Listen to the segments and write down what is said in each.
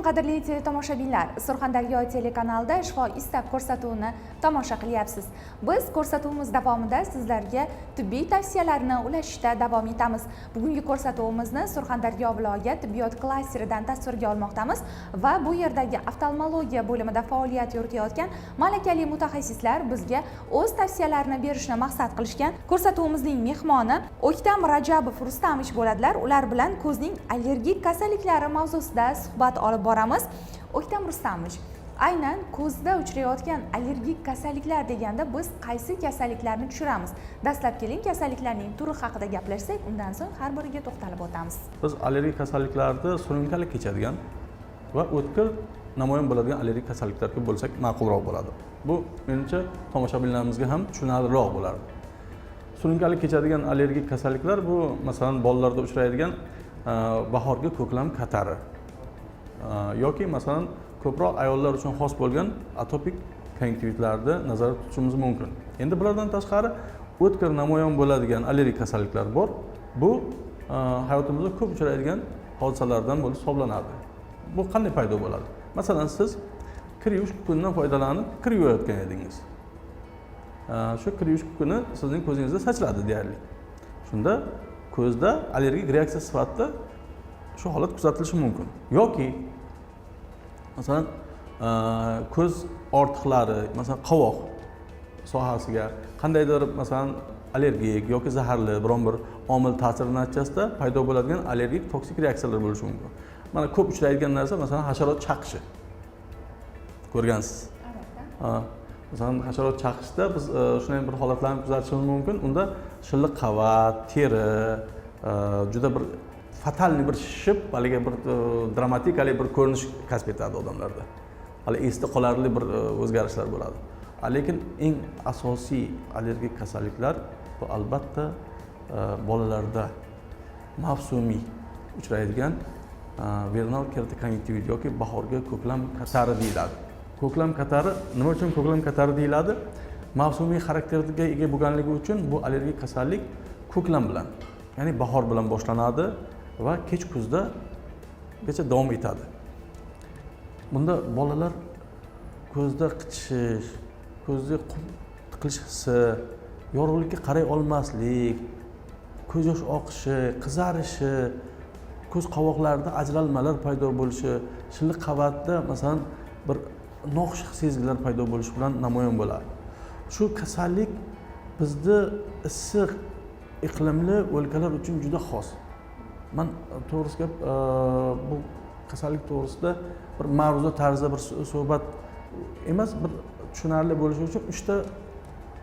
Qadrli teletomoshabinlar. Surxondaryo telekanalida "Shifo istab" ko'rsatuvini tomosha qilyapsiz. Biz ko'rsatuvimiz davomida sizlarga tibbiy tavsiyalarni ulashishda davom etamiz. Bugungi ko'rsatuvimizni Surxondaryo viloyat tibbiyot klasteridan tasvirga olmoqdamiz va bu yerdagi oftalmologiya bo'limida faoliyat yuritayotgan malakali mutaxassislar bizga o'z tavsiyalarini berishni maqsad qilishgan. Ko'rsatuvimizning mehmoni O'ktam Rajabov Rustamovich bo'ladilar. Ular bilan ko'zning allergik kasalliklari mavzusida suhbat olib boramiz. O'ktam Rustamovich, aynan ko'zda uchrayotgan allergik kasalliklar deganda biz qaysi kasalliklarni tushunamiz? Dastlab keling, kasalliklarning turi haqida gaplashsak, undan so'ng har biriga to'xtalib o'tamiz. Biz allergik kasalliklarni surunkali kechadigan va o'tkir namoyon bo'ladigan allergik kasalliklarga bo'lsak, ma'qulroq bo'ladi. Bu, menimcha, tomoshabinlarimizga ham tushunarliroq bo'lardi. Surunkali kechadigan allergik kasalliklar bu, masalan, bolalarda uchraydigan bahorgi ko'klam katari yoki, masalan, ko'proq ayollar uchun xos bo'lgan atopik kon'yunktivitlarni nazarda tutishimiz mumkin. Endi bulardan tashqari o'tkir namoyon bo'ladigan allergik kasalliklar bor. Bu hayotimizda ko'p uchraydigan hodisalardan bo'lib hisoblanadi. Bu qanday paydo bo'ladi? Masalan, siz kir yuvish kukunidan foydalanib kir yuvayotgan edingiz. Shu kir yuvish kukuni sizning ko'zingizda sachradi deyarli. Shunda ko'zda allergik reaksiya sifatida shu holat kuzatilishi mumkin. Yoki, masalan, ko'z ortiqlari, masalan, qovoq sohasiga qandaydir, masalan, allergik yoki zaharli biron bir omil ta'siri natijasida paydo bo'ladigan allergik toksik reaksiyalar bo'lishi mumkin. Mana, ko'p uchraydigan narsa, masalan, hasharot chaqishi, ko'rgansiz. Albatta. Ha, masalan, hasharot chaqishda biz shunday bir holatlarni kuzatishimiz mumkin. Unda shilliq qavat teri juda bir фатальный bir shishib, haligi bir dramatikali bir ko'rinish kasb etadi odamlarda, hali esda qolarli bir o'zgarishlar bo'ladi. Lekin eng asosiy allergik kasalliklar bu, albatta, bolalarda mavsumiy uchraydigan vernal keratokon'yunktivit yoki bahorgi ko'klam katari deyiladi. Ko'klam katari nima uchun ko'klam katari deyiladi? Mavsumiy xarakterga ega bo'lganligi uchun. Bu allergik kasallik ko'klam bilan, ya'ni bahor bilan boshlanadi va kech kuzgacha davom etadi. Bunda bolalar ko'zda qichishish, ko'zda qum tiqilish hissi, yorug'likka qaray olmaslik, ko'z yosh oqishi, qizarishi, ko'z qovoqlarida ajralmalar paydo bo'lishi, shilliq qavatda, masalan, bir noxush sezgilar paydo bo'lishi bilan namoyon bo'ladi. Shu kasallik bizni issiq iqlimli o'lkalar uchun juda xos. Man, to'g'risi gap, bu kasallik to'g'risida bir ma'ruza tarzida bir suhbat emas, bir tushunarli bo'lishi uchun uchta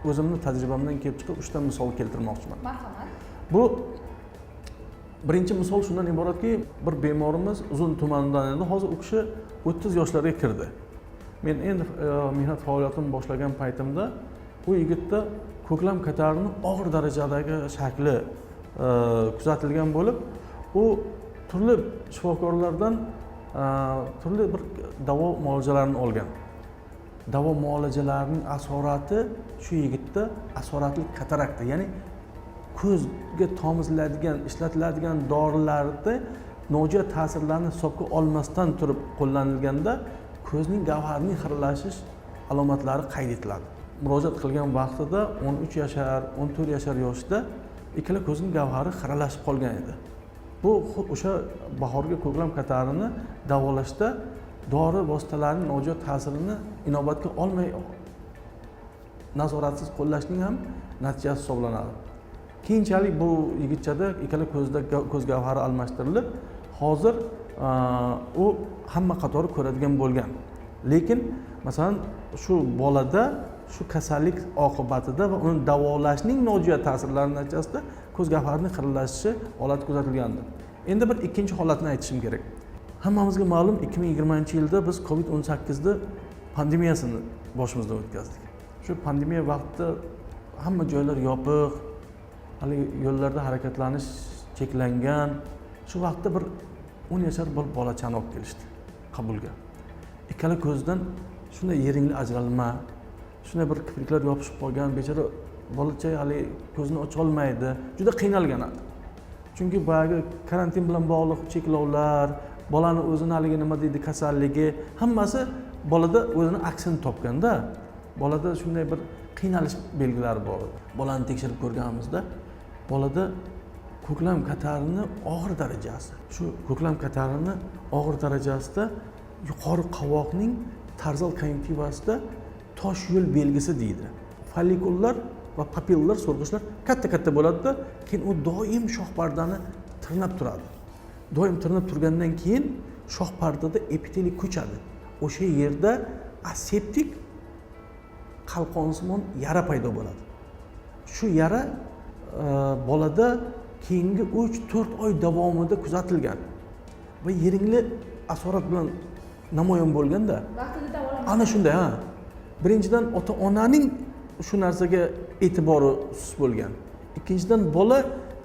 o'zimni tajribamdan kelib chiqib uchta misol keltirmoqchiman. Marhamat. Bu birinchi misol shundan iboratki, bir bemorimiz Uzun tumanidan edi. Hozir u kishi 30 yoshlarga kirdi. Men endi mehnat faoliyatimni boshlagan paytimda u yigitda ko'klam katarini og'ir darajadagi shakli kuzatilgan bo'lib, u turli shifokorlardan turli bir davo muolajalarini olgan. Davo muolajalarining asorati shu yigitda asoratli katarakta, ya'ni ko'zga tomiziladigan, ishlatiladigan dorilarni nojo'ya ta'sirlarini hisobga olmasdan turib qo'llanilganda ko'zning gavharining xiralashish alomatlari qayd etiladi. Murojaat qilgan vaqtida 13 yashar, 14 yashar yoshida ikkala ko'zining gavhari xiralashib qolgan edi. Bu o'sha bahorgi ko'klam katarini davolashda dori vositalarining nojo'ya ta'sirini inobatga olmay, nazoratsiz qo'llashning ham natijasi hisoblanadi. Keyinchalik bu yigitchada ikkala ko'zda ko'z gavhari almashtirilib, hozir u hamma qatori ko'radigan bo'lgan. Lekin, masalan, shu bolada shu kasallik oqibatida va uni davolashning nojo'ya ta'sirlari natijasida ko'z gavharining xiralashishi holati kuzatilgandi. Endi bir ikkinchi holatni aytishim kerak. Hammamizga ma'lum, 2020-yilda biz COVID-18ni pandemiyasini boshimizdan o'tkazdik. Shu pandemiya vaqtida hamma joylar yopiq, haligi yo'llarda harakatlanish cheklangan. Shu vaqtda bir 10 yashar bir bolachani olib kelishdi qabulga. Ikkala ko'zidan shunday yiringli ajralma, shunday bir kipriklar yopishib qolgan. Bechora bolacha haligi ko'zini ocholmaydi, juda qiynalgan edi, chunki boyagi karantin bilan bog'liq cheklovlar. Bolani o'zini haligi nima deydi, kasalligi, hammasi bolada o'zini aksini topganda, bolada shunday bir qiynalish belgilari bor edi. Bolani tekshirib ko'rganimizda bolada ko'klam katarini og'ir darajasi, shu ko'klam katarini og'ir darajasida yuqori qovoqning tarzal konyunktivasida tosh yo'l belgisi deydi. Follikullar va papillar, so'rg'ichlar katta katta bo'ladida, keyin u doim shox pardani tirnab turadi. Doim tirnab turgandan keyin shox pardada epiteliy ko'chadi. O'sha yerda aseptik qalqonsimon yara paydo bo'ladi. Shu yara bolada keyingi 3-4 oy davomida kuzatilgan va yiringli asorat bilan namoyon bo'lganda vaqtida davolanish ana shunday. Ha, birinchidan, ota onaning shu narsaga e'tibori sust bo'lgan, ikkinchidan, bola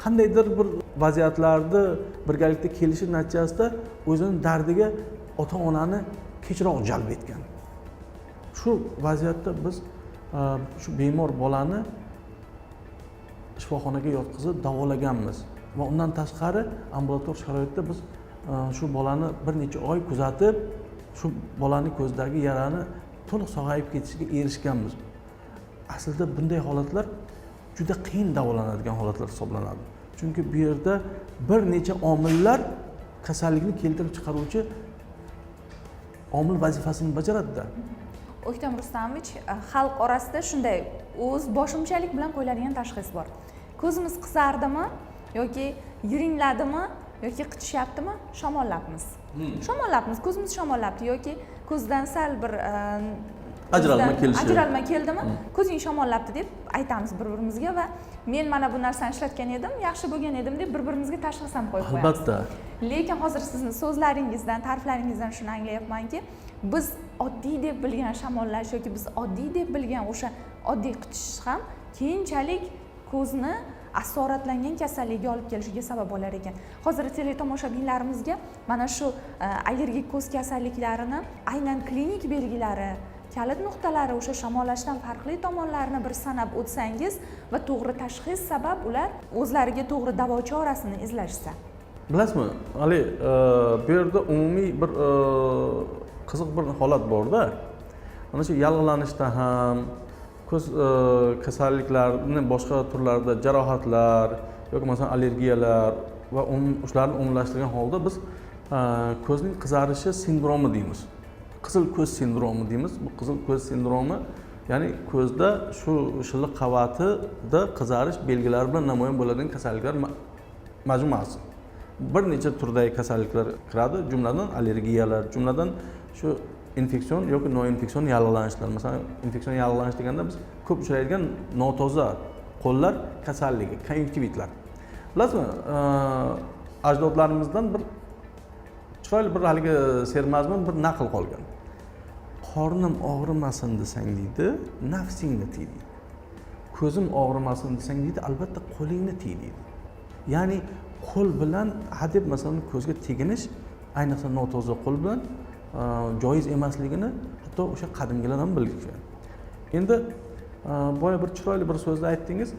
qandaydir bir vaziyatlarni birgalikda kelishi natijasida o'zini dardiga ota onani kechroq jalb etgan. Shu vaziyatda biz shu bemor bolani shifoxonaga yotqizib davolaganmiz va undan tashqari ambulator sharoitda biz shu bolani bir necha oy kuzatib, shu bolani ko'zidagi yarani to'liq sog'ayib ketishiga erishganmiz. Aslida bunday holatlar juda qiyin davolanadigan holatlar hisoblanadi, chunki bu yerda bir necha omillar kasallikni keltirib chiqaruvchi omil vazifasini bajaradida. O'ktam Rustamovich, xalq orasida shunday o'z boshimchalik bilan qo'yiladigan tashxis bor: ko'zimiz qizardimi yoki yiringladimi yoki qichishyaptimi, shamollabmiz, shamollabmiz, ko'zimiz shamollabdi yoki ko'zdan sal bir ajralma ko'zdan kelishi. Ajralma keldimi, ko'zing shamollabdi deb aytamiz bir birimizga va men mana bu narsani ishlatgan edim, yaxshi bo'lgan edim deb bir birimizga tashxis ham qo'yib qo'yamiz. Albatta. Lekin hozir sizni so'zlaringizdan, ta'riflaringizdan shuni anglayapmanki, biz oddiy deb bilgan shamollash yoki biz oddiy deb bilgan o'sha oddiy qichishish ham keyinchalik ko'zni asoratlangan kasallikka olib kelishiga sabab bo'lar ekan. Hozir teletomoshabinlarimizga mana shu allergik ko'z kasalliklarini aynan klinik belgilari, kalit nuqtalari, o'sha shamollashdan farqli tomonlarini bir sanab o'tsangiz va to'g'ri tashxis sabab ular o'zlariga to'g'ri davo chorasini izlashsa. Bilasizmi, haligi bu yerda umumiy bir qiziq bir holat borda. Mana shu yallig'lanishda ham, ko'z kasalliklarini boshqa turlarida, jarohatlar yoki masalan allergiyalar va shularni umumlashtirgan holda biz ko'zning qizarishi sindromi deymiz, qizil ko'z sindromi deymiz. Bu qizil ko'z sindromi, ya'ni ko'zda shu shilliq qavatida qizarish belgilari bilan namoyon bo'ladigan kasalliklar majmuasi. Bir necha turdagi kasalliklar kiradi, jumladan allergiyalar, jumladan shu infeksion yoki noinfeksion yallig'lanishlar. Masalan, infeksion yallig'lanish deganda biz ko'p uchraydigan notoza qo'llar kasalligi, konyunktivitlar. Bilasizmi, ajdodlarimizdan bir chiroyli bir haligi sermazmun bir naql qolgan: "Qornim og'rimasin desang, deydi, nafsingni tiy", deydi. "Ko'zim og'rimasin desang, deydi, albatta qo'lingni tiy", deydi. Ya'ni qo'l bilan hadeb masalan ko'zga teginish, ayniqsa notoza qo'l bilan joiz emasligini hatto o'sha qadimgilar ham bilishgan. Endi boya bir chiroyli bir so'zni aytdingiz: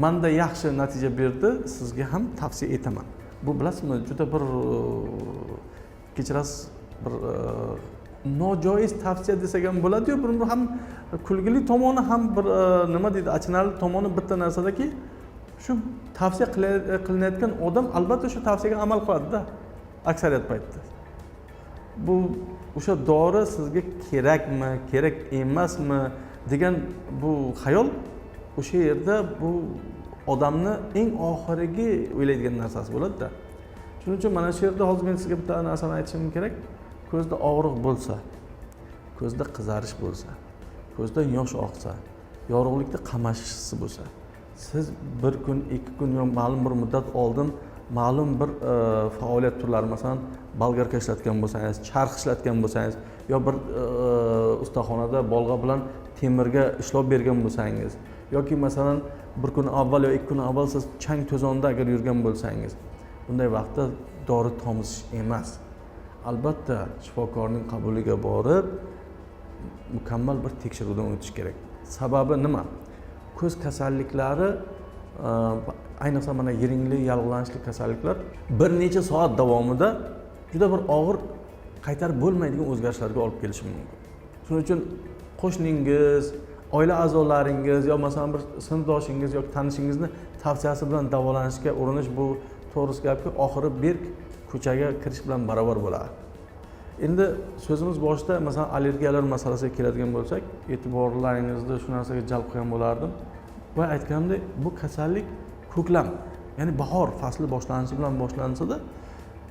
"Manda yaxshi natija berdi, sizga ham tavsiya etaman." Bu, bilasizmi, juda bir kechirasiz, bir nojoiz tavsiya desak ham bo'ladiyu. Bir ham kulgili tomoni, ham bir nima deydi, achinarli tomoni bitta narsadaki, shu tavsiya qilinayotgan odam albatta shu tavsiyaga amal qiladida aksariyat paytda. Bu o'sha dori sizga kerakmi, kerak emasmi degan bu xayol o'sha yerda bu odamni eng oxirgi o'ylaydigan narsasi bo'ladida. Shuning uchun mana shu yerda hozir men sizga bitta narsani aytishim kerak: ko'zda og'riq bo'lsa, ko'zda qizarish bo'lsa, ko'zdan yosh oqsa, yorug'likda qamashish hissi bo'lsa, siz bir kun, 2 kun yo ma'lum bir muddat oldin ma'lum bir faoliyat turlari, masalan, bolgarka ishlatgan bo'lsangiz, charx ishlatgan bo'lsangiz yo bir ustaxonada bolg'a bilan temirga ishlov bergan bo'lsangiz yoki masalan bir kun avval yo 2 kun avval siz chang to'zonda agar yurgan bo'lsangiz, bunday vaqtda dori tomizish emas, albatta shifokorning qabuliga borib, mukammal bir tekshiruvdan o'tish kerak. Sababi nima? Ko'z kasalliklari, ayniqsa mana yiringli yallig'lanishli kasalliklar bir necha soat davomida juda bir og'ir, qaytarib bo'lmaydigan o'zgarishlarga olib kelishi mumkin. Shuning uchun qo'shningiz, oila a'zolaringiz yo masalan bir sinfdoshingiz yoki tanishingizni tavsiyasi bilan davolanishga urinish, bu to'g'risi gapki, oxiri berk ko'chaga kirish bilan barobar bo'ladi. Endi so'zimiz boshida masalan allergiyalar masalasiga keladigan bo'lsak, e'tiborlaringizni shu narsaga jalb qilgan bo'lardim. Va aytganimdek, bu kasallik ko'klam, ya'ni bahor fasli boshlanishi bilan boshlansada,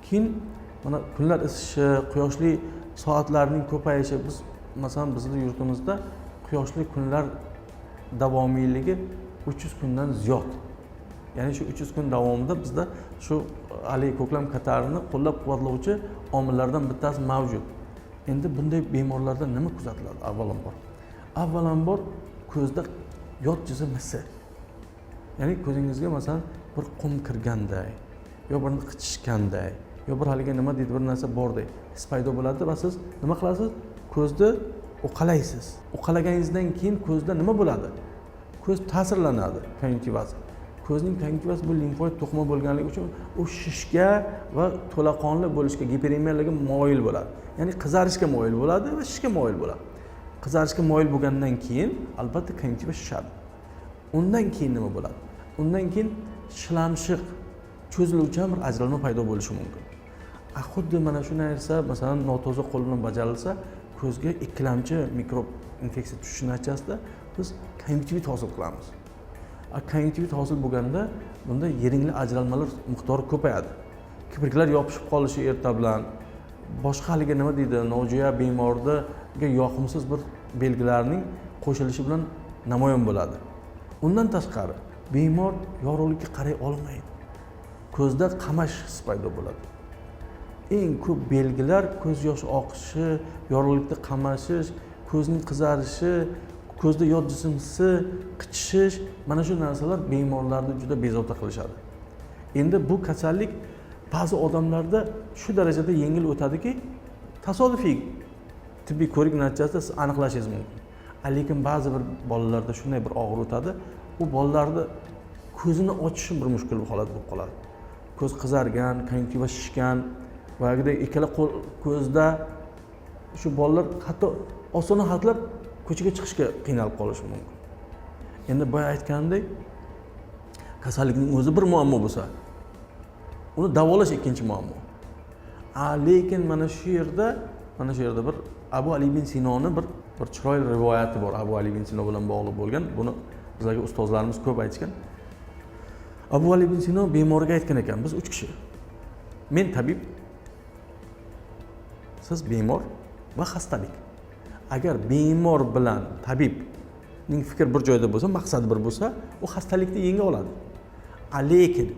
keyin mana kunlar isishi, quyoshli soatlarning ko'payishi, biz masalan bizni yurtimizda quyoshli kunlar davomiyligi 300 kundan ziyod. Ya'ni shu 300 kun davomida bizda shu haligi ko'klam katarini qo'llab-quvvatlovchi omillardan bittasi mavjud. Endi bunday bemorlarda nima kuzatiladi? Avvalambor ko'zda yot jism hissi. Ya'ni ko'zingizga masalan bir qum kirganday, yo bir qichishganday, yo bir haligi nima deydi, bir narsa borday his paydo bo'ladi va siz nima qilasiz? Ko'zni uqalaysiz. Uqalaganingizdan keyin ko'zda nima bo'ladi? Ko'z ta'sirlanadi, konyunktivasi. Ko'zning konyunktivasi bu limfoid to'qima bo'lganligi uchun u shishga va to'laqonli bo'lishga, giperemiyalarga moyil bo'ladi. Ya'ni qizarishga moyil bo'ladi va shishga moyil bo'ladi. Qizarishga moyil bo'lgandan keyin albatta konyunktiva shishadi. Undan keyin nima bo'ladi? Undan keyin shilamshiq, cho'ziluvchan bir ajralma paydo bo'lishi mumkin. Xuddi mana shu narsa masalan notoza qo'l bilan bajarilsa, ko'zga ikkilamchi mikrob infeksiya tushishi natijasida biz konyunktivit hosil qilamiz. Konyunktivit hosil bo'lganda bunda yiringli ajralmalar miqdori ko'payadi. Kipriklar yopishib qolishi erta bilan, boshqa haligi nima deydi, nojo'ya bemorga yoqimsiz bir belgilarning qo'shilishi bilan namoyon bo'ladi. Undan tashqari bemor yorug'likka qaray olmaydi. Ko'zda qamash his paydo bo'ladi. Eng ko'p belgilar ko'z yoshi oqishi, yorug'likda qamashish, ko'zning qizarishi, ko'zda yot jism hissi, qichishish, mana shu narsalar bemorlarni juda bezovta qilishadi. Endi bu kasallik ba'zi odamlarda shu darajada yengil o'tadiki, tasodifiy tibbiy ko'rik natijasida siz aniqlashingiz mumkin. Lekin ba'zi bir bolalarda shunday bir og'ir o'tadi, u bolalarni ko'zini ochishi bir mushkul holat bo'lib qoladi. Ko'z qizargan, konyunktiva shishgan, boyagidek ikkala qo'l ko'zda, shu bolalar hatto osona hatlab ko'chaga chiqishga qiynalib qolishi mumkin. Endi boya aytganimdek, kasallikning o'zi bir muammo bo'lsa, uni davolash ikkinchi muammo. Lekin mana shu yerda bir Abu Ali ibn Sinoni bir chiroyli rivoyati bor. Abu Ali ibn Sino bilan bog'liq bo'lgan. Buni bizlarga ustozlarimiz ko'p aytishgan. Abu Ali ibn Sino bemorga aytgan ekan, biz 3 kishi. Men tabib, siz bemor va xastalik. Agar bemor bilan tabibning fikr bir joyda bo'lsa, maqsad bir bo'lsa, u xastalikni yenga oladi. Lekin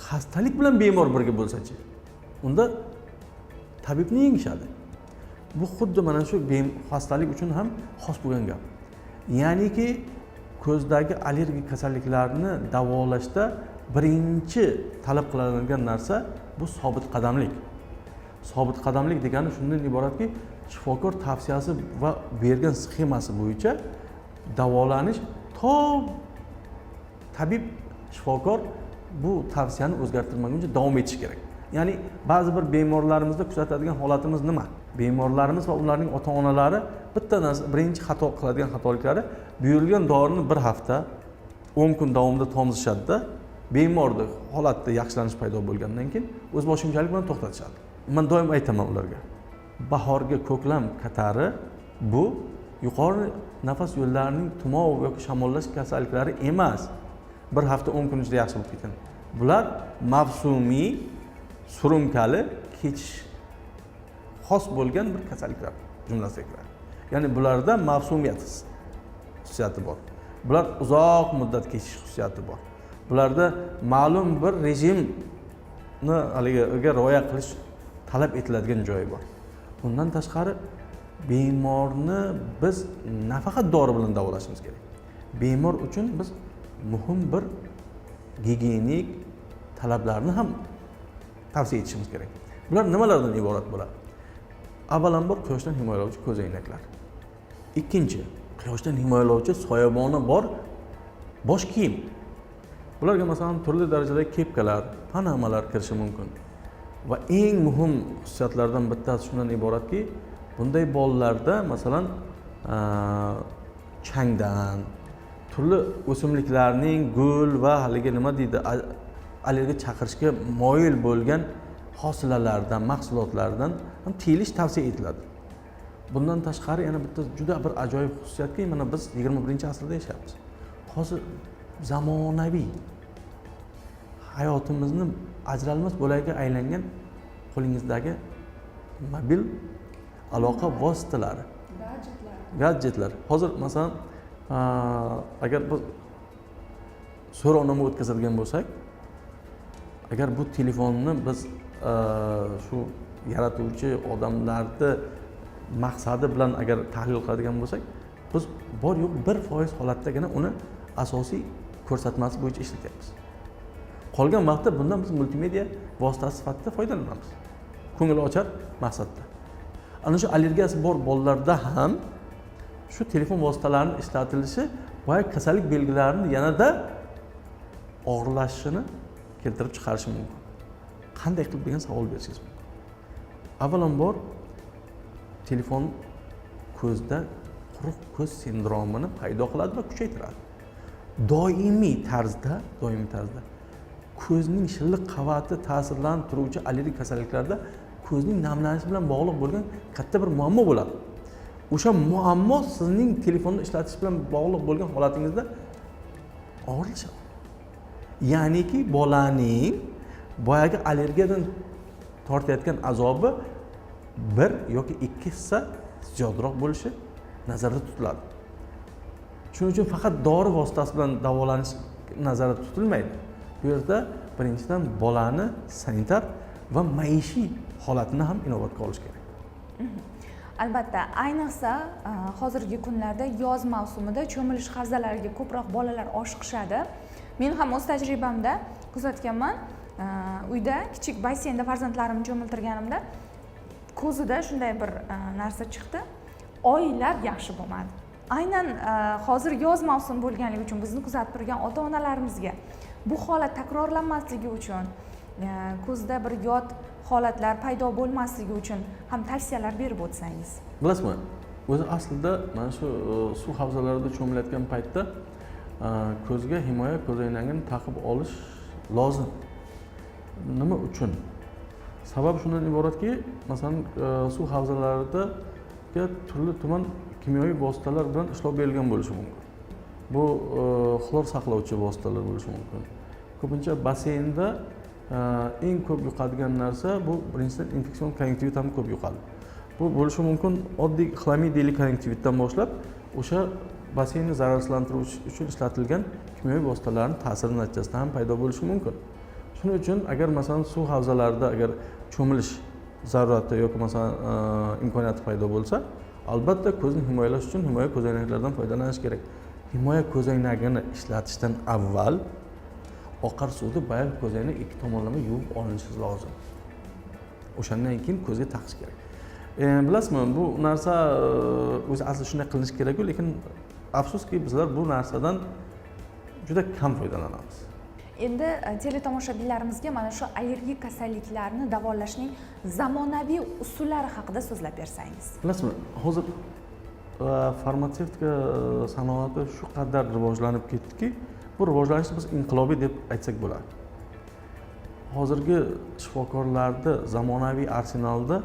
xastalik bilan bemor birga bo'lsa-chi, unda tabibni yengishadi. Bu xuddi mana shu xastalik uchun ham xos bo'lgan gap. Ya'niki ko'zdagi allergik kasalliklarni davolashda birinchi talab qilinadigan narsa bu sobit qadamlik. Sobit qadamlik degani shundan iboratki, shifokor tavsiyasi va bergan sxemasi bo'yicha davolanish to tabib shifokor bu tavsiyani o'zgartirmaguncha davom etish kerak. Ya'ni ba'zi bir bemorlarimizda kuzatadigan holatimiz nima? Bemorlarimiz va ularning ota-onalari bitta narsa, birinchi xato qiladigan xatoliklari, buyurilgan dorini bir hafta, 10 kun davomida tomizishadi-da, bemorni holatda yaxshilanish paydo bo'lgandan keyin o'zboshimchalik bilan to'xtatishadi. Men doim aytaman ularga, bahorgi ko'klam katari bu yuqori nafas yo'llarining tumov yoki shamollash kasalliklari emas. Bir hafta 10 kun ichida yaxshi bo'lib ketgan. Bular mavsumiy surunkali kechish xos bo'lgan bir kasalliklar jumlasiga kiradi. Ya'ni bularda mavsumiyat xususiyati bor. Bular uzoq muddat kechish xususiyati bor. Bularda ma'lum bir rejimni haligiga rioya qilish talab etiladigan joyi bor. Bundan tashqari bemorni biz nafaqat dori bilan davolashimiz kerak. Bemor uchun biz muhim bir gigiyenik talablarni ham tavsiya etishimiz kerak. Bular nimalardan iborat bo'ladi? Avvalambor quyoshdan himoyalovchi ko'z oynaklar. Ikkinchi, quyoshdan himoyalovchi soyaboni bor bosh kiyim. Bularga masalan turli darajadagi kepkalar, panamalar kirishi mumkin. Va eng muhim xususiyatlardan bittasi shundan iboratki, bunday bolalarda masalan changdan, turli o'simliklarning gul va haligi nima deydi, allergiya chaqirishga moyil bo'lgan hosilalardan, mahsulotlardan ham tiyilish tavsiya etiladi. Bundan tashqari yana bitta juda bir ajoyib xususiyatki, mana biz 21-asrda yashayapmiz. Hozir zamonaviy hayotimizni ajralmas bo'lagiga aylangan qo'lingizdagi mobil aloqa vositalari, gadjetlar. Hozir masalan, agar biz so'rovnoma o'tkazadigan bo'lsak, agar bu telefonni biz shu yaratuvchi odamlarni maqsadi bilan agar tahlil qiladigan bo'lsak, biz bor yo'q 1% holatdagina uni asosiy ko'rsatmasi bo'yicha ishlatyapmiz. Qolgan vaqtda bundan biz multimedia vositasi sifatida foydalanamiz, ko'ngil ochar maqsadda. Ana shu allergiyasi bor bolalarda ham shu telefon vositalarini ishlatilishi boya kasallik belgilarini yanada og'irlashishini keltirib chiqarishi mumkin. Qanday qilib degan savol berishingiz mumkin. Avvalambor, telefon ko'zda quruq ko'z sindromini paydo qiladi va kuchaytiradi. Doimiy tarzda ko'zning shilliq qavati ta'sirlanib turuvchi allergik kasalliklarda ko'zning namlanishi bilan bog'liq bo'lgan katta bir muammo bo'ladi. O'sha muammo sizning telefonni ishlatish bilan bog'liq bo'lgan holatingizda og'irlashadi. Ya'niki bolaning boyagi allergiyadan tortayotgan azobi 1 yoki 2 hissa ziyodroq bo'lishi nazarda tutiladi. Shuning uchun faqat dori vositasi bilan davolanish nazarda tutilmaydi. Bu yerda birinchidan bolani sanitar va maishiy holatini ham inobatga olish kerak. Albatta, ayniqsa hozirgi kunlarda yoz mavsumida cho'milish havzalariga ko'proq bolalar oshiqishadi. Men ham o'z tajribamda kuzatganman. Uyda kichik basseynda farzandlarimni cho'miltirganimda ko'zida shunday bir narsa chiqdi. Oylab yaxshi bo'lmadi. Aynan hozir yoz mavsumi bo'lganligi uchun bizni kuzatib turgan ota-onalarimizga bu holat takrorlanmasligi uchun, ko'zda bir yot holatlar paydo bo'lmasligi uchun ham tavsiyalar berib o'tsangiz. Bilasizmi, o'zi aslida mana shu suv havzalarida cho'milayotgan paytda ko'zga himoya ko'zoynagini taqib olish lozim. Nima uchun? Sabab shundan iboratki, masalan, suv havzalarida turli tuman kimyoviy vositalar bilan ishlov berilgan bo'lishi mumkin. Bu xlor saqlovchi vositalar bo'lishi mumkin. Ko'pincha basseynda eng ko'p yuqadigan narsa bu birinchidan infeksion konjunktivit ham ko'p yuqadi. Bu bo'lishi mumkin oddiy xlamidiyali konjunktivitdan boshlab o'sha basseynni zararsizlantirish uchun ishlatilgan kimyoviy vositalarning ta'siri natijasida ham paydo bo'lishi mumkin. Shuning uchun agar masalan suv havzalarida agar cho'milish zarurati yoki masalan imkoniyati paydo bo'lsa, albatta ko'zni himoyalash uchun himoya ko'zoynaklaridan foydalanish kerak. Himoya ko'zoynagini ishlatishdan avval oqar suvda boyagi ko'zoynak ikki tomonlama yuvib olinishi lozim. O'shandan keyin ko'zga taqish kerak. Bilasizmi, bu narsa o'zi asli shunday qilinishi kerak-ku, lekin afsuski bizlar bu narsadan juda kam foydalanamiz. Endi teletomoshabinlarimizga mana shu allergik kasalliklarni davolashning zamonaviy usullari haqida so'zlab bersangiz. Bilasizmi, hozir farmatsevtika sanoati shu qadar rivojlanib ketdiki, bu rivojlanishni biz inqilobiy deb aytsak bo'ladi. Hozirgi shifokorlarda zamonaviy arsenalda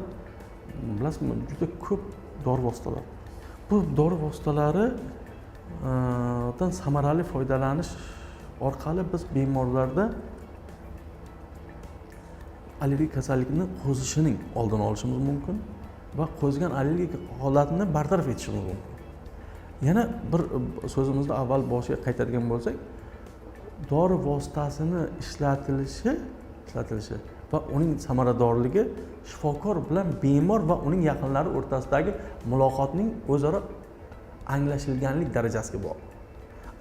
bilasizmi, juda ko'p dori vositalari. Bu dori vositalaridan samarali foydalanish orqali biz bemorlarda allergik kasallikni qo'zishining oldini olishimiz mumkin va qo'zigan allergik holatni bartaraf etishimiz mumkin. Yana bir so'zimizni avval boshiga qaytadigan bo'lsak, dori vositasini ishlatilishi va uning samaradorligi shifokor bilan bemor va uning yaqinlari o'rtasidagi muloqotning o'zaro anglashilganlik darajasiga bog'liq.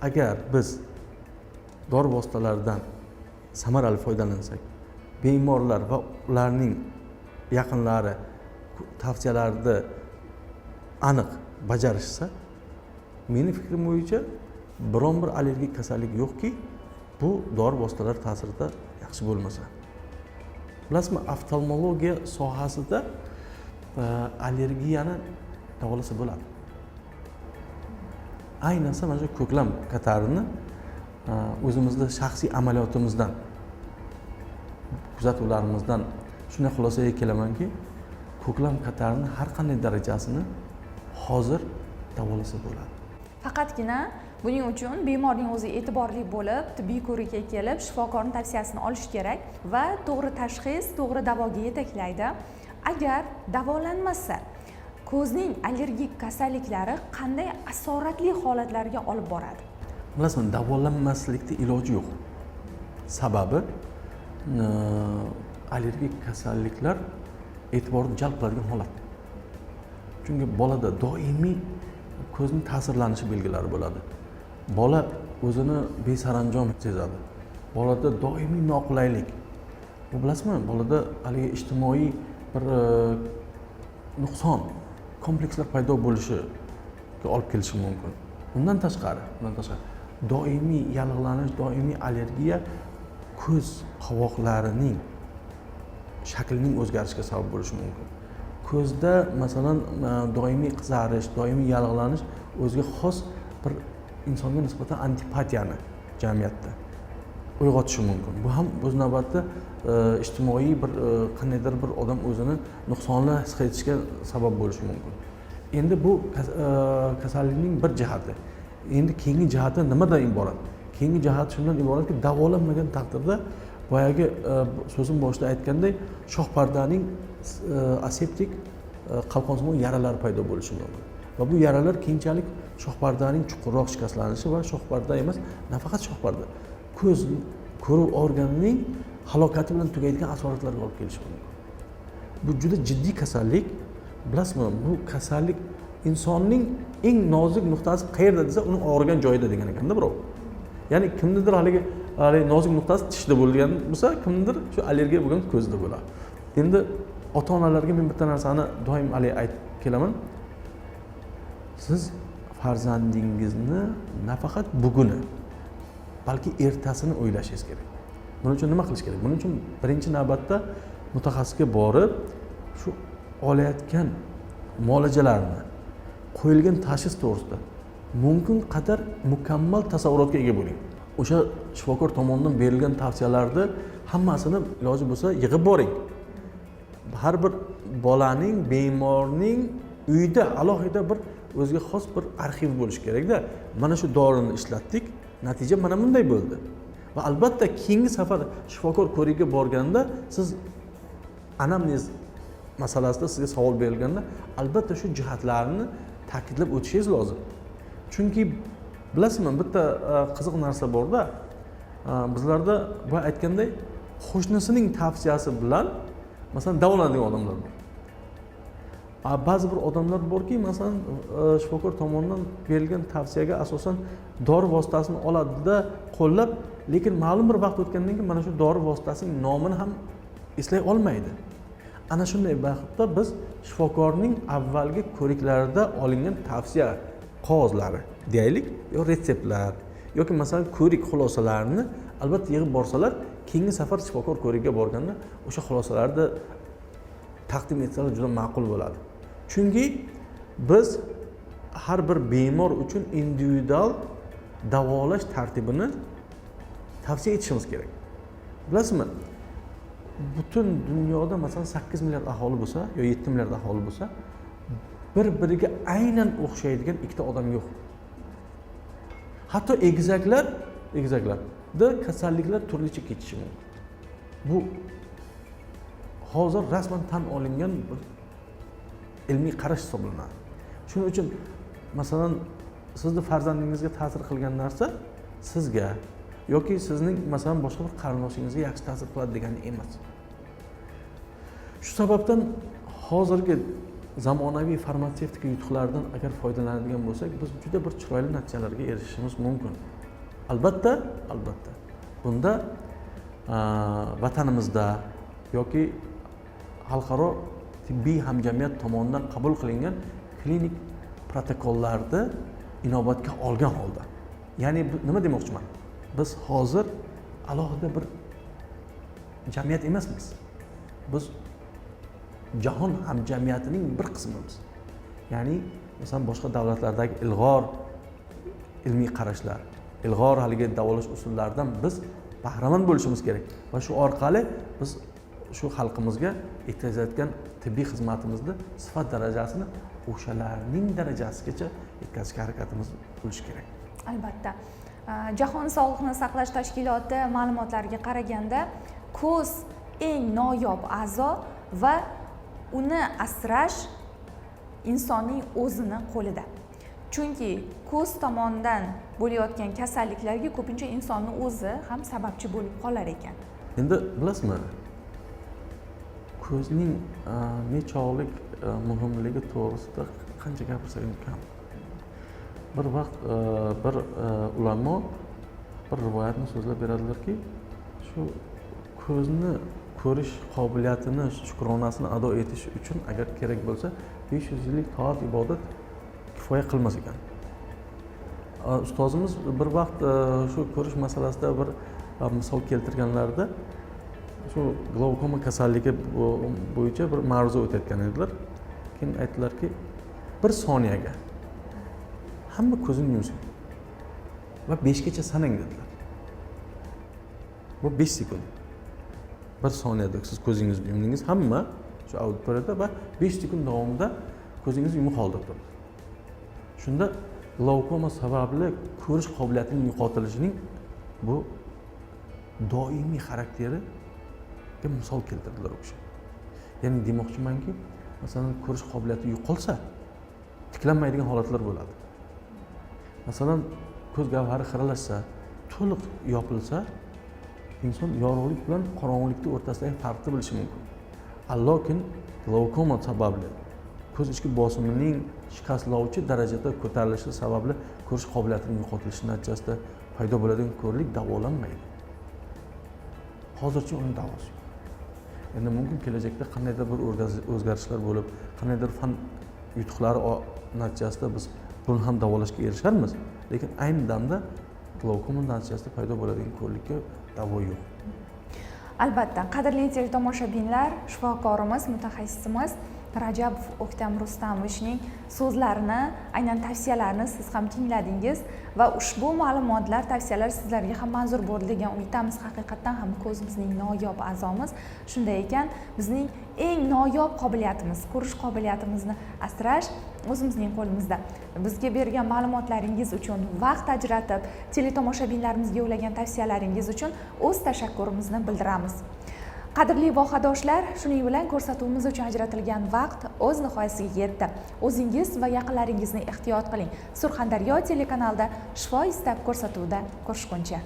Agar biz dori vositalaridan samarali foydalansak, bemorlar va ularning yaqinlari tavsiyalarni aniq bajarishsa, meni fikrim bo'yicha biron bir allergik kasallik yo'qki, bu dori vositalari ta'sirida yaxshi bo'lmasa. Bilasizmi, oftalmologiya sohasida allergiyani davolasa bo'ladi. Ayniqsa mana shu ko'klam katarini o'zimizni shaxsiy amaliyotimizdan, kuzatuvlarimizdan shunday xulosaga kelamanki, ko'klam katarini har qanday darajasini hozir davolasa bo'ladi. Faqatgina buning uchun bemorning o'zi e'tiborli bo'lib, tibbiy ko'rikka kelib, shifokorning tavsiyasini olish kerak va to'g'ri tashxis to'g'ri davoga yetaklaydi. Agar davolanmasa, ko'zning allergik kasalliklari qanday asoratli holatlarga olib boradi? Bilasizmi, davolanmaslikni iloji yo'q. Sababi allergik kasalliklar e'tiborni jalb qiladigan holat. Chunki bolada doimiy ko'zni ta'sirlanishi belgilari bo'ladi. Bola o'zini besaranjom sezadi. Bolada doimiy noqulaylik. Bu, bilasizmi, bolada haligi ijtimoiy bir nuqson, komplekslar paydo bo'lishiga olib kelishi mumkin. Undan tashqari doimiy yallig'lanish, doimiy allergiya ko'z qovoqlarining shaklining o'zgarishiga sabab bo'lishi mumkin. Ko'zda, masalan, doimiy qizarish, doimiy yallig'lanish o'ziga xos bir insonga nisbatan antipatiyani jamiyatda uyg'otishi mumkin. Bu ham o'z navbatida ijtimoiy bir qandaydir bir odam o'zini nuqsonli his etishiga sabab bo'lishi mumkin. Endi bu kasallikning bir jihati. Endi keyingi jihati nimadan iborat? Keyingi jihati shundan iboratki, davolanmagan taqdirda boyagi so'zim boshida aytganday, shohpardaning aseptik qalqonsimon yaralari paydo bo'lishi mumkin va bu yaralar keyinchalik shohpardaning chuqurroq shikastlanishi va shohparda emas, nafaqat shohparda, ko'z ko'ruv organining halokati bilan tugaydigan asoratlarga olib kelishi mumkin. Bu juda jiddiy kasallik. Bilasizmi, bu kasallik insonning eng nozik nuqtasi qayerda desa, uni og'rigan joyida degan ekanda birov. Ya'ni kimnidir haligi nozik nuqtasi tishda bo'lgan bo'lsa, kimnidir shu allergiya bo'lgan ko'zda bo'ladi. Endi ota onalarga men bitta narsani doim haligi aytib kelaman: siz farzandingizni nafaqat buguni, balki ertasini o'ylashingiz kerak. Buning uchun nima qilish kerak? Buning uchun birinchi navbatda mutaxassisga borib, shu olayotgan muolajalarni, qo'yilgan tashxis to'g'risida mumkin qadar mukammal tasavvurotga ega bo'ling. O'sha shifokor tomonidan berilgan tavsiyalarni hammasini iloji bo'lsa yig'ib boring. Har bir bolaning, bemorning uyida alohida bir o'ziga xos bir arxiv bo'lishi kerakda. Mana shu dorini ishlatdik, natija mana bunday bo'ldi. Va albatta keyingi safar shifokor ko'rigiga borganda siz anamnez masalasida sizga savol berilganda albatta shu jihatlarni ta'kidlab o'tishingiz lozim. Chunki, bilasizmi, bitta qiziq narsa borda, bizlarda boya aytganday qo'shnisining tavsiyasi bilan, masalan, davolanadigan odamlar bor. Ba'zi bir odamlar borki, masalan, shifokor tomonidan berilgan tavsiyaga asosan dori vositasini oladida qo'llab, lekin ma'lum bir vaqt o'tgandan keyin mana shu dori vositasining nomini ham eslay olmaydi. Ana shunday vaqtda biz shifokorning avvalgi ko'riklarida olingan tavsiya qog'ozlari deylik, yo retseptlar yoki, masalan, ko'rik xulosalarini albatta yig'ib borsalar, keyingi safar shifokor ko'rigiga borganda o'sha xulosalarni taqdim etsalar juda ma'qul bo'ladi. Chunki biz har bir bemor uchun individual davolash tartibini tavsiya etishimiz kerak. Bilasizmi, butun dunyoda, masalan, 8 milliard aholi bo'lsa yo 7 milliard aholi bo'lsa, bir biriga aynan o'xshaydigan ikkita odam yo'q. Hatto egizaklarda kasalliklar turlicha kechishi mumkin. Bu hozir rasman tan olingan bir ilmiy qarash hisoblanadi. Shuning uchun, masalan, sizni farzandingizga ta'sir qilgan narsa sizga yoki sizning, masalan, boshqa bir qarindoshingizga yaxshi ta'sir qiladi degani emas. Shu sababdan hozirgi zamonaviy farmatsevtika yutuqlaridan agar foydalanadigan bo'lsak, biz juda bir chiroyli natijalarga erishishimiz mumkin. Albatta bunda vatanimizda yoki xalqaro tibbiy hamjamiyat tomonidan qabul qilingan klinik protokollarni inobatga olgan holda. Ya'ni nima demoqchiman? Biz hozir alohida bir jamiyat emasmiz. Biz jahon hamjamiyatining bir qismimiz. Ya'ni masalan boshqa davlatlardagi ilg'or ilmiy qarashlar, ilg'or haligi davolash usullaridan biz bahramand bo'lishimiz kerak va shu orqali biz shu xalqimizga yetkazayotgan tibbiy xizmatimizni sifat darajasini o'shalarning darajasigacha yetkazishga harakatimiz bo'lishi kerak. Albatta. Jahon sog'liqni saqlash tashkiloti ma'lumotlariga qaraganda ko'z eng noyob a'zo va uni asrash insonning o'zini qo'lida. Chunki ko'z tomonidan bo'layotgan kasalliklarga ko'pincha insonning o'zi ham sababchi bo'lib qolar ekan. Endi bilasizmi, ko'zning nechog'lik muhimligi to'g'risida qancha gapirsak ham kam. Bir vaqt bir ulamo bir rivoyatni so'zlab beradilarki, shu ko'zni ko'rish qobiliyatini, shukronasini ado etish uchun agar kerak bo'lsa 500 yillik toat ibodat kifoya qilmas ekan. Ustozimiz bir vaqt shu ko'rish masalasida bir misol keltirganlarida shu glaukoma kasalligi bo'yicha bir ma'ruza o'tayotgan edilar. Keyin aytdilarki, bir soniyaga hamma ko'zini yumsin va 5 gacha sanang dedilar. Bu 5 sekund. Bir soniyada siz ko'zingizni yumdingiz hamma shu auditoriyada va 5 sekund davomida ko'zingizni yumuq holda turdi. Shunda glaukoma sababli ko'rish qobiliyatining yo'qotilishining bu doimiy xarakteriga misol keltirdilar u kishi. Ya'ni demoqchimanki, masalan, ko'rish qobiliyati yo'qolsa tiklanmaydigan holatlar bo'ladi. Masalan, ko'z gavhari xiralashsa, to'liq yopilsa, inson yorug'lik bilan qorong'ulikni o'rtasidagi farqni bilishi mumkin. Lekin glaukoma sababli ko'z ichki bosimining shikastlovchi darajada ko'tarilishi sababli ko'rish qobiliyatining yo'qotilishi natijasida paydo bo'ladigan ko'rlik davolanmaydi. Hozircha uning davosi yo'q. Endi mumkin kelajakda qandaydir bir o'zgarishlar bo'lib, qandaydir fan yutuqlari natijasida biz buni ham davolashga erisharmiz, lekin ayni damda glaukoma natijasida paydo bo'ladigan ko'rlikka davo yo'q. Albatta, qadrli teletomoshabinlar, shifokorimiz, mutaxassisimiz Rajabov O'ktam Rustamovichning so'zlarini, aynan tavsiyalarini siz ham tingladingiz va ushbu ma'lumotlar, tavsiyalar sizlarga ham manzur bo'ldi degan umiddamiz. Haqiqatdan ham ko'z bizning noyob a'zomiz. Shunday ekan, bizning eng noyob qobiliyatimiz, ko'rish qobiliyatimizni asrash o'zimizning qo'limizda. Bizga bergan ma'lumotlaringiz uchun, vaqt ajratib, teletomoshabinlarimizga ulagan tavsiyalaringiz uchun o'z tashakkurimizni bildiramiz. Qadrli vohadoshlar, shuning bilan ko'rsatuvimiz uchun ajratilgan vaqt o'z nihoyasiga yetdi. O'zingiz va yaqinlaringizni ehtiyot qiling. Surxondaryo telekanalida Shifo istab ko'rsatuvida ko'rishguncha.